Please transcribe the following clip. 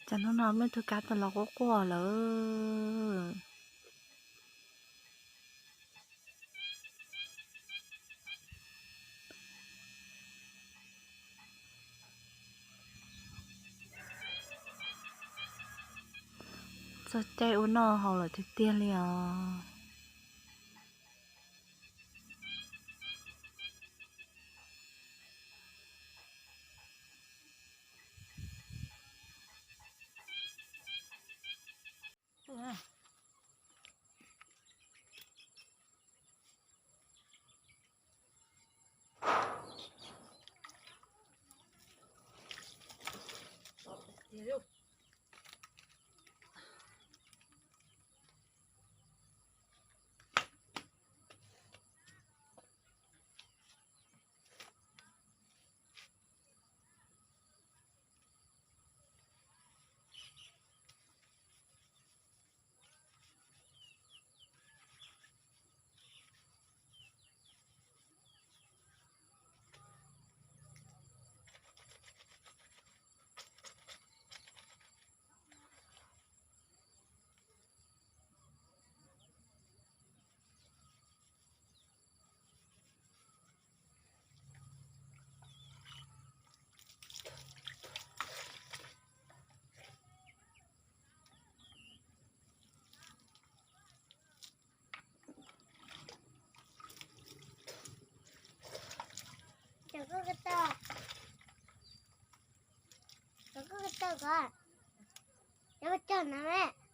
Cas hnub no muaj ib tug kab tau los quaj quaj lawm. Txog caij ua noj haus lawm tiag tiag li os. Cov koj taw, cov koj taw ko, cov koj taw na me.